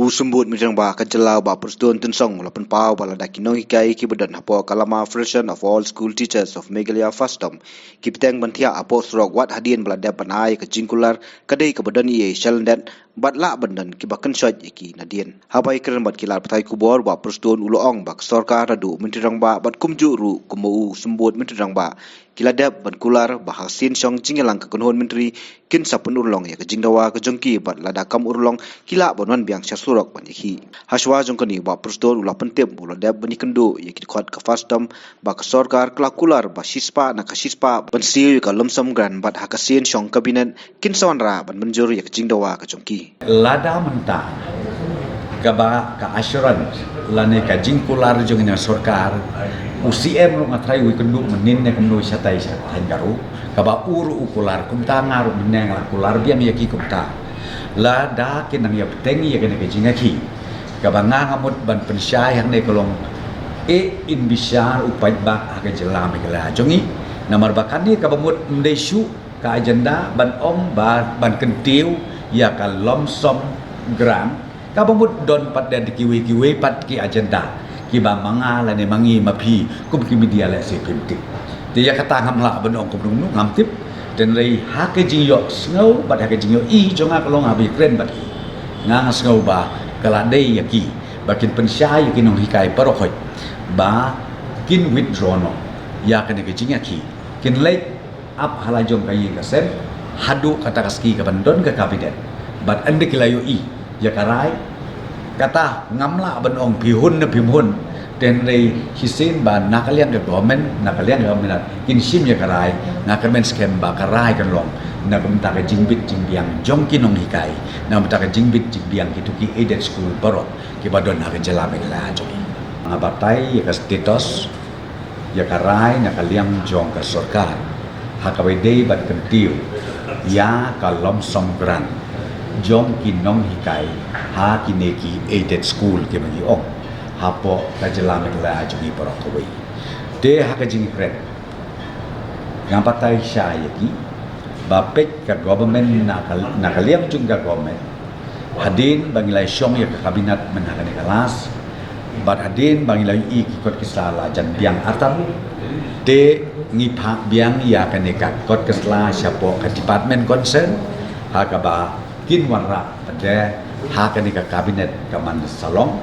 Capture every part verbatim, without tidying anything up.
U Symbud Myntri Rangbah ka jylla, Bah Prestone Tynsong, u la pynpaw ba lada ki nonghikai kiba don hapoh ka lama Federation of All School Teachers of Meghalaya, FASTOM, ki bteng ban thiah hapoh surok wat hadien ba la dep ban ai ka jingkular, ka dei kaba don ei ei sha lyndet bad lah ban don kiba kynshoit ïa ki nadien. Haba ïakren bad ki lad pathai khubor, Bah Prestone u la ong ba ka sorkar, naduh u Myntri Rangbah bad kumjuh ruh kum u Symbud Myntri Rangbah, ki la dep ban kular ba ha ka sien shong jingïalang ka kynhun myntri kin sa pynurlong ïa ka jingdawa ka jong ki, bad lada kam urlong ki lah ban wan biang sha surok ban ïakhih. Hashwa jong kane, Bah Prestone u la pyntip ba u la dep ban ïakynduh ïa ki dkhot ka FASTOM ba ka sorkar ka la kular ba shispah na ka shispah ban siew ïa ka lump sum grant, bad ha ka sien shong kabinet kin sa wanrah ban mynjur ïa ka jingdawa ka jong ki. Lada mynta kaba ka assurance lane ka jingkular jong ine i sorkar, u CM ruh nga tharai u ïakynduh mynnin ne kumno shatai sha thaiñ Garo, kaba u ruh u kular kumta, nga ruh mynne nga la kular biang ïa ki kumta. Lada kin nang ïa bteng ïa kane ka jingïakhih, kaba nga nga mut ban pynshai hangne ka long, eh, in bishar u paidbah ha ka jylla Meghalaya jong ngi. Namar ba kane kaba mut ym dei shuh ka agenda ban ong ba ban kyntiew ïa ka lump sum grant, kaba mut don pat da kiwei kiwei pat ki agenda kiba ma nga lane ma ngi ma phi kum ki media lehse phim tip. Te ïa kata ngam lah ban ong kumno kumno, ngam tip. Hynrei ha ka jingïohsngew bad ha ka jingïohi jong nga ka long, haba ïakren bad ki, nga nga sngew ba ka la dei ïa ki ba kin pynshai ïa ki nonghikai baroh khoit ba kin withdraw noh ïa kane ka jingïakhih, kin leit ap ha la jong ka ïing ka sem haduh kata ka sngi kaban don ka kabinet. Bad ynda ki la ïohi ïa ka rai, kata ngam lah ban ong phi hun ne phim hun. Hynrei shisien ba na ka liang ka government, na ka liang ka government kin shim ïa ka rai, nga kyrmen skhem ba ka rai kan long na ka bynta ka jingbit jingbiang jong ki nonghikai, na ka bynta ka jingbit jingbiang kito ki aided school baroh kiba don ha ka jylla Meghalaya jong ngi. Nga batai ïa ka status, ïa ka rai na ka liang jong ka sorkar ha kaba ïadei bad kyntiew ïa ka lump sum grant jong ki nonghikai ha kine ki aided school kiba ngi ong hapoh ka jylla Meghalaya jong ngi baroh kawei. Te ha ka jingkren, nga batai shai ïa ki ba peit ka government, na ka, na ka liang jong ka government, hadien ba ngi la shong ïa ka kabinet mynha kane ka las, bad hadien ba ngi la ïohi ki kot ki sla la jan biang artat, te ngi phah biang ïa kane ka kot ka sla shapoh ka department concern ha kaba kin wanrah pat de ha kane ka kabinet ka man sa long.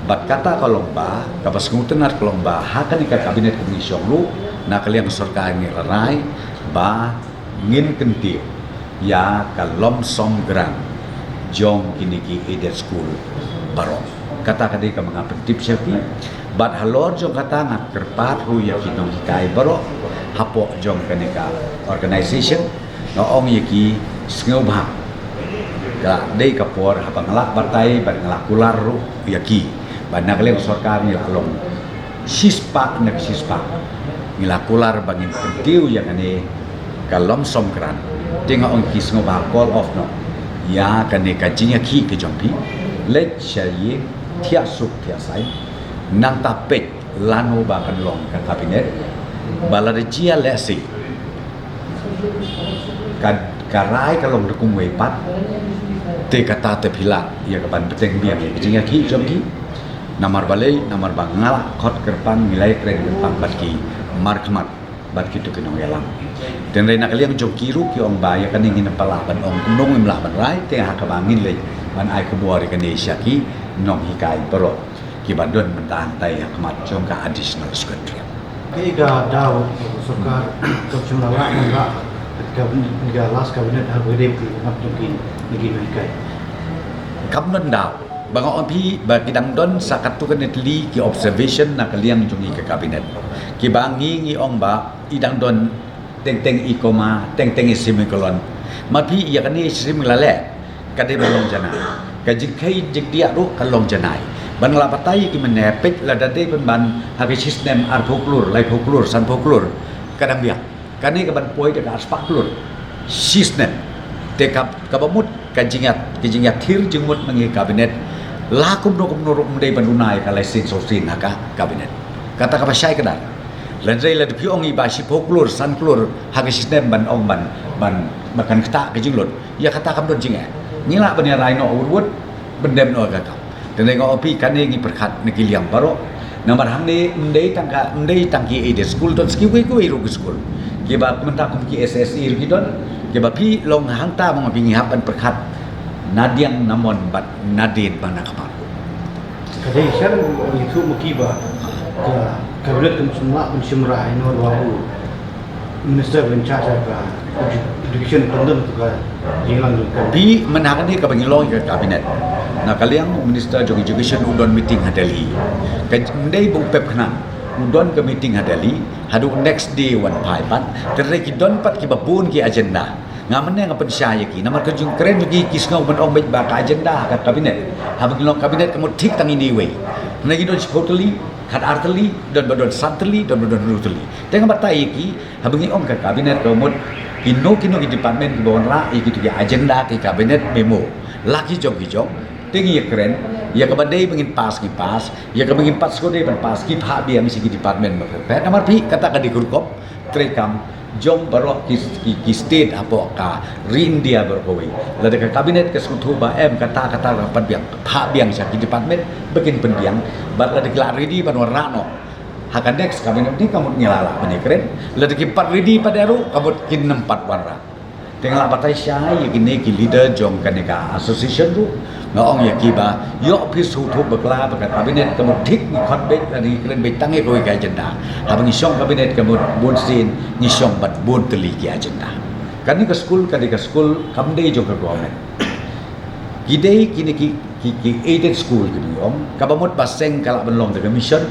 Bad kata ka long ba, kaba sngewtynnat ka long ba ha kane ka kabinet kaba ngi shong ruh, na ka liang sorkar ngi la rai ba ngin kyntiew ïa ka lump sum grant jong kine ki aided school baroh. Kata ka dei kaba nga pyntip sha phi. Bad halor jong kata nga kyrpad ruh ïa ki nonghikai baroh hapoh jong kane ka organization, nga ong ïa ki sngewbha, ka dei ka por haba nga la batai bad nga la kular ruh ïa ki ba na ka liang sorkar ngi la long shispah na ka shispah, ngi la kular ba ngin kyntiew ïa kane ka lump sum grant. Te nga ong ïa ki sngewbha call off noh ïa kane ka jingïakhih ka jong phi, leit sha ïing, thiah suk thiah sai, nangta peit lano ba kan long ka kabinet. Ba lada jia lehse ka, ka rai ka long da kumwei pat, te kata te phi lah ïa ka ban bteng biang ïa ka jingïakhih jong ki. Namar balei? Namar ba nga la khot kyrpang, ngi la ïakren kyrpang bad ki markhmat, bad kito ki nongïalam. Hynrei na ka liang jong ki ruh ki ong ba ïa kane ngin ym pat lah ban ong kumno, ngim lah ban rai, te ha kaba ngin leit ban ai khubor ïa kane sha ki nonghikai baroh kiba don mynta hangtai ha khmat jong ka Additional Secretariat. Kaei ka daw ka sorkar ka jong la lah ban rah ka, ka last cabinet ha ba dei ki nap jong ki na ki nonghikai? Kam don daw. Ba nga ong phi ba ki dang don sa katto katne tylli ki observation na ka liang jong ngi ka kabinet. Kiba ngi ngi ong ba i dang don teng teng i comma, teng teng i semicolon. Ma phi ïa kane shisien la leh, ka dei ban long janai. Ka jingkheiñ jingdiah ruh ka long janai. Ban nga la batai ïa ki mynne, peit lada dei ban ban ha ka shisnem arphew klur, laiphew klur, sanphew klur, ka dang biang. Kane ka ban poi da ka arspah klur shisnem. Te ka, kaba mut ka jingïat, ka jingïathir jingmut na ngi kabinet, la kumno kumno ruh ym dei ban duna ïa ka lai sien saw sien ha ka kabinet. Kata kaba shai kdar. Lehse lada phi ong i ba shiphew klur, san klur ha ka shisnem ban ong ban, ban, ban kan ktah ka jinglut, ïa kata kam don jingeh. Ngi lah ban ïa rai noh wut wut, ban dem noh ka kam. Te nga ong phi kane ngi pyrkhat na ki liang baroh. Namar hangne ym dei tang ka, ym dei tang ki aided school, don sa kiwei kiwei ruh ki school kiba mynta kum ki S S E ruh ki don, kiba phi long hangta ma nga phi ngi hap ban pyrkhat na diang na mon bad na dien bad na khmat. Ka dei shen ïathuh ma ki ba ka, ka bilet kam sumla ban shimra ïa u Minister in charge ka education, pyndem ïa ka jingïalang jong ka. Phi mynta kane kaba ngi long ïa ka cabinet, na ka liang u Minister jong Education u don meeting ha Delhi. Ka ym dei ba u pep khnang, u don ka meeting ha Delhi, haduh next day wan phai pat. Te hynrei ki don pat kiba bun ki agenda. Nga mynne nga pynshai ïa ki namar ka jingkren jong ki, ki sngew ban ong beit ba ka agenda ha ka cabinet, haba ngi long cabinet ka mut thik tang ine iwei. Hynrei ki don shiphew tylli, khat ar tylli, don ba don san tylli, don ba don hynriew tylli. Te nga batai ïa ki, haba ngi ong ka cabinet ka mut kino kino ki department kiba wanrah ïa kito ki agenda ki cabinet memo la ki jong ki jong. Te ngi ïakren ïa kaba dei ba ngin pass ngi pass, ïa kaba ngim pat sngewdei ban pass ngi phah biang sha ki department ba pher pher. Namar phi kata ka dei ka rukom treikam jong baroh ki, ki, ki state hapoh ka ri India baroh kawei. Lada ka cabinet ka sngewthuh ba em kata kata ka pat biang, phah biang sha ki department ba kin pynbiang. Bad lada ki la ready ban wanrah noh ha ka next cabinet, te ka mut ngi la lah ban ïakren. Lada kim pat ready pat ruh, ka mut kin nym pat wanrah. Te nga la batai shai ïa kine ki leader jong kane ka association ruh, nga ong ïa ki ba ïoh phi sngewthuh bakla ba ka cabinet ka mut thik ngi khot beit lane ngi kren beit tang ïa kawei ka agenda. Haba ngi shong cabinet ka mut bun sien ngi shong bad bun tylli ki agenda. Kane ka school ka dei ka school kam dei jong ka government. Ki dei kine ki, ki, ki aided school ki dei ong. Kaba mut ba seng ka lah ban long da ka mission,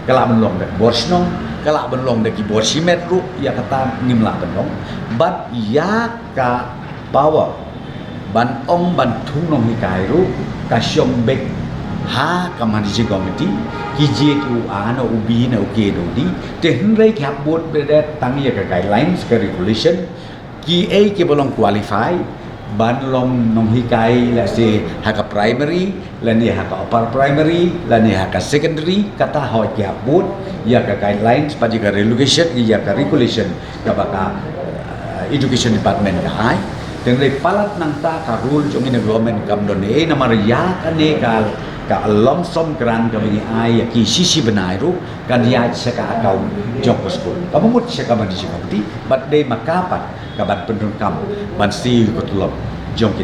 ka lah ban long da ka bor shnong, ka lah ban long da ki bor shimet ruh, ïa kata ngim lah ban long. Bad ïa ka power ban ong ban thung nonghikai ruh ka shong beit ha ka managing committee, ki jied u A na u B na u K na u D. Te hynrei ki hap bud beit tang ïa ka guidelines, ka regulation, kiei kiba long qualify ban long nonghikai, let's say ha ka primary lane ha ka upper primary lane ha ka secondary, kata hoi ki hap bud ïa ka guidelines bad ïa ka regulation, ïa ka regulation kaba ka, eh, education department ka ai. Te hynrei palat nangta ka rule jong ine government kam don ei, namar ïa kane ka, ka lump sum grant kaba ngi ai ïa ki shi shi bnai ruh kan ïaid sha ka account jong ka school, kaba mut sha ka managing committee. Bad dei ma ka pat kaban pyndonkam ban siew ïa ka tulop jong ki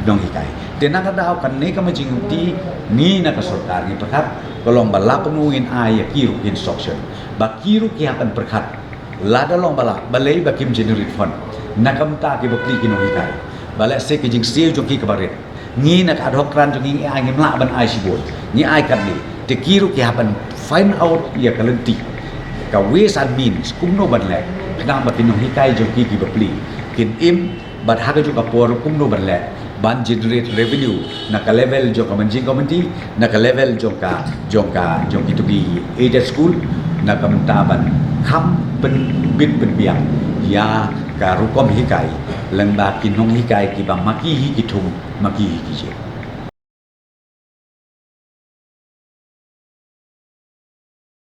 nonghikai. Te na ka daw kane ka managing committee, ngi na ka sorkar ngi pyrkhat ka long ba la pynwai ngin ai ïa ki ruh ki instruction ba ki ruh ki hap ban pyrkhat. Lada long ba lah, balei ba kim generate fund na ka bynta ki bapli ki nonghikai? Ba lehse ka jingsiew jong ki kaba rit, ngi na ka ad hoc grant jong ngi, ngi ai, ngim lah ban ai shibun, ngi ai katne. Te ki ruh ki hap ban find out ïa ka lynti, ka ways and means, kumno ban leh khnang ba ki nonghikai jong ki ki bapli kin im, bad ha kajuh ka por kumno ban leh ban generate revenue na ka level jong ka managing committee, na ka level jong ka, jong ka, jong kito ki aided school, na ka bynta ban kham pynbit pynbiang ïa ka rukom hikai lyngba ki nonghikai kiba ma ki hi ki thung, ma ki hi ki jied.